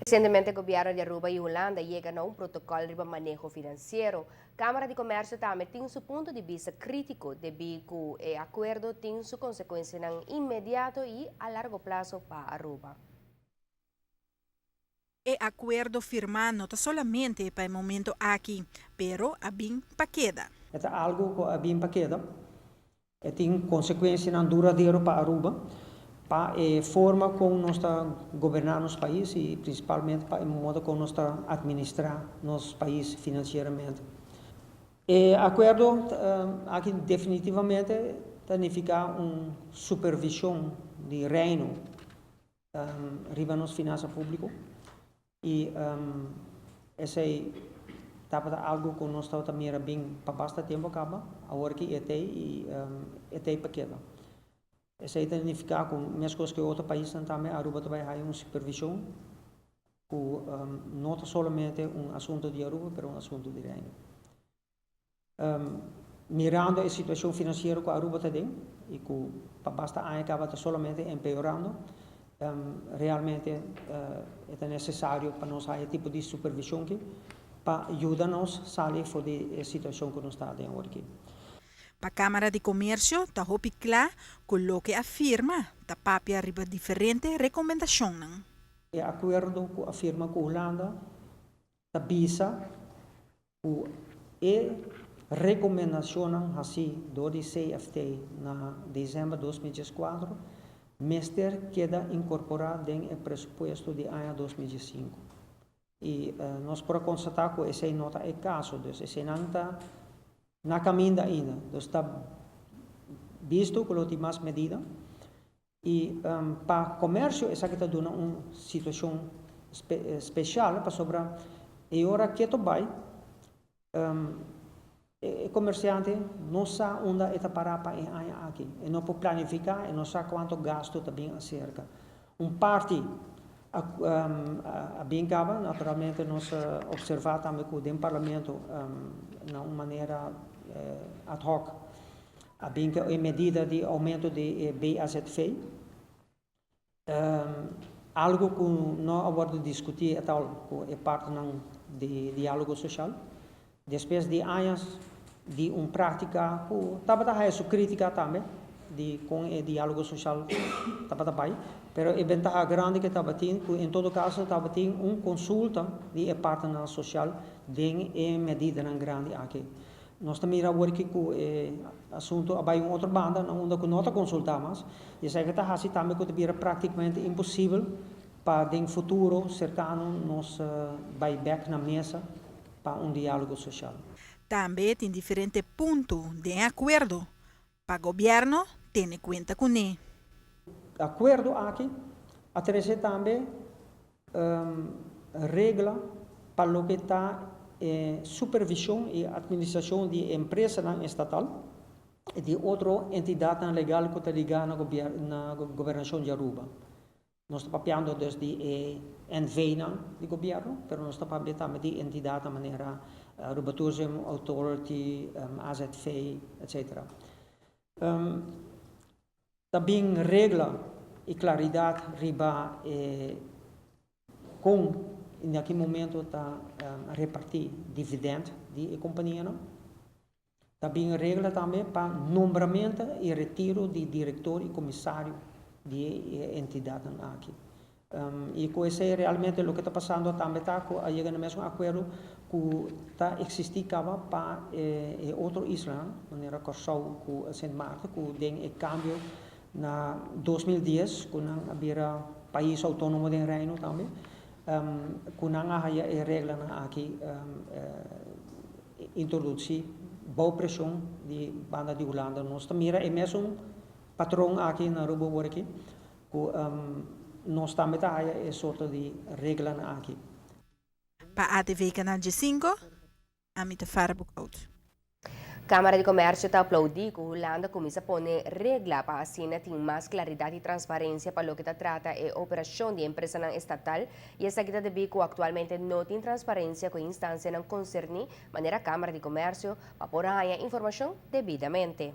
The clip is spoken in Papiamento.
Recientemente gobierno di Aruba y Hulanda a yega na un protocol riba maneho financiero. Camara di Comercio tambe tin su punto di bista critico debi cu e acuerdo tin su consecuencianan inmediato y a largo plazo pa Aruba. E acuerdo firma no ta solamente pa e momento aki, pero a bin pa keda. E ta algo cu a bin pa keda. E tin consecuencianan duradero pa Aruba, pa e forma con nos ta goberna nos pais y principalmente pa e modo con nos ta administra nos pais financieramente. E acuerdo aki definitivamente ta nifica un supervision di Reino riba nos finansa publico y esey tabata algo cu nos tabata mira bin pa basta tempo caba, awor ki e tey y e tey pa keda. Esey ta nifica cu mescos cu e otro paisnan tambe Aruba ta bay haya un supervision cu no ta solamente un asunto di Aruba pero un asunto di Reino. Mirando e situacion financiero cu Aruba ta den y cu pa basta aña caba ta solamente empeorando, realmente e ta necesario pa nos haya tipo di supervision aki pa yuda nos sali for di e situacion cu nos ta den awor aki. Pa Camara di Comercio ta hopi cla cu loke a firma ta papia riba diferente recomendacionnan. E acuerdo cu a firma cu Hulanda ta bisa cu e recomendacionnan haci door di CFT na december 2014 mester keda incorpora den e presupuesto di aña 2015. Y nos por a constata cu esey no ta e caso, dus eseynan ta na caminda ainda. Dus ta bisto cu lo tin mas medida. Y pa comercio esaki ta duna un situacion special pasobra e ora keto bay e comerciante no sa unda e ta para pa e aña aki. E no por planifica, e no sa cuanto gasto ta bin acerca. Un parti a bin caba, naturalmente nos a observa tambe cu den Parlamento na un manera ad hoc a bin cu e medida di aumento di e BAZV. Algo cu no a wordo discuti et al cu e partnan di dialogo social. Despues di añas di un practica cu tabata haya su critica tambe di con e dialogo social tabata bay, pero e bentaha grandi cu tabatin cu en todo caso tabatin un consulta di e partnernan social den e medidanan grandi aki. Nos ta mira awor ki cu e asunto a bay un otro banda na unda cu no ta consulta mas y esaki ta haci tambe cu ta bira practicamente imposibel pa den futuro cercano nos bay bek na mesa pa un dialogo social. Tambe tin diferente punto den e acuerdo pa gobierno tene cuenta cune. Acuerdo aki a trece tambe regla pa loke ta e supervision y administracion di empresanan estatal y di otro entidadnan legal cu ta liga na gobernacion di Aruba. Nos ta papiando dus di e NVnan di gobierno, pero nos ta papia tambe di entidadnan manera Aruba Tourism Authority, AZV, etcetera. Ta bin regla y claridad riba e con y na ki momento ta reparti dividend di e companianan. Ta bin regla tambe pa nombramento y retiro di director y comisario di e entidadnan aki. Y cu esey realmente loke ta pasando tambe ta cu a yega na mesun acuerdo cu ta existi caba pa e otro islanan, manera Corsou cu Sint Maarten, cu den e cambio na 2010 cu nan a bira pais autonomo den Reino tambe, cu nan a haya e reglanan aki introduci bou presion di banda di Hulanda. Nos ta mira e mesun patron aki na Aruba awor aki, cu nos tambe ta haya e sorto di reglanan aki. Pa ATV Canal 5, ami ta Farah Boekhout. Camara di Comercio ta aplaudi cu Hulanda cuminsa pone regla pa asina tin mas claridad y transparencia pa loke ta trata e operacion di empresanan estatal y esaki ta debi cu actualmente no tin transparencia cu instancianan concerni manera Camara di Comercio pa por haya informacion debidamente.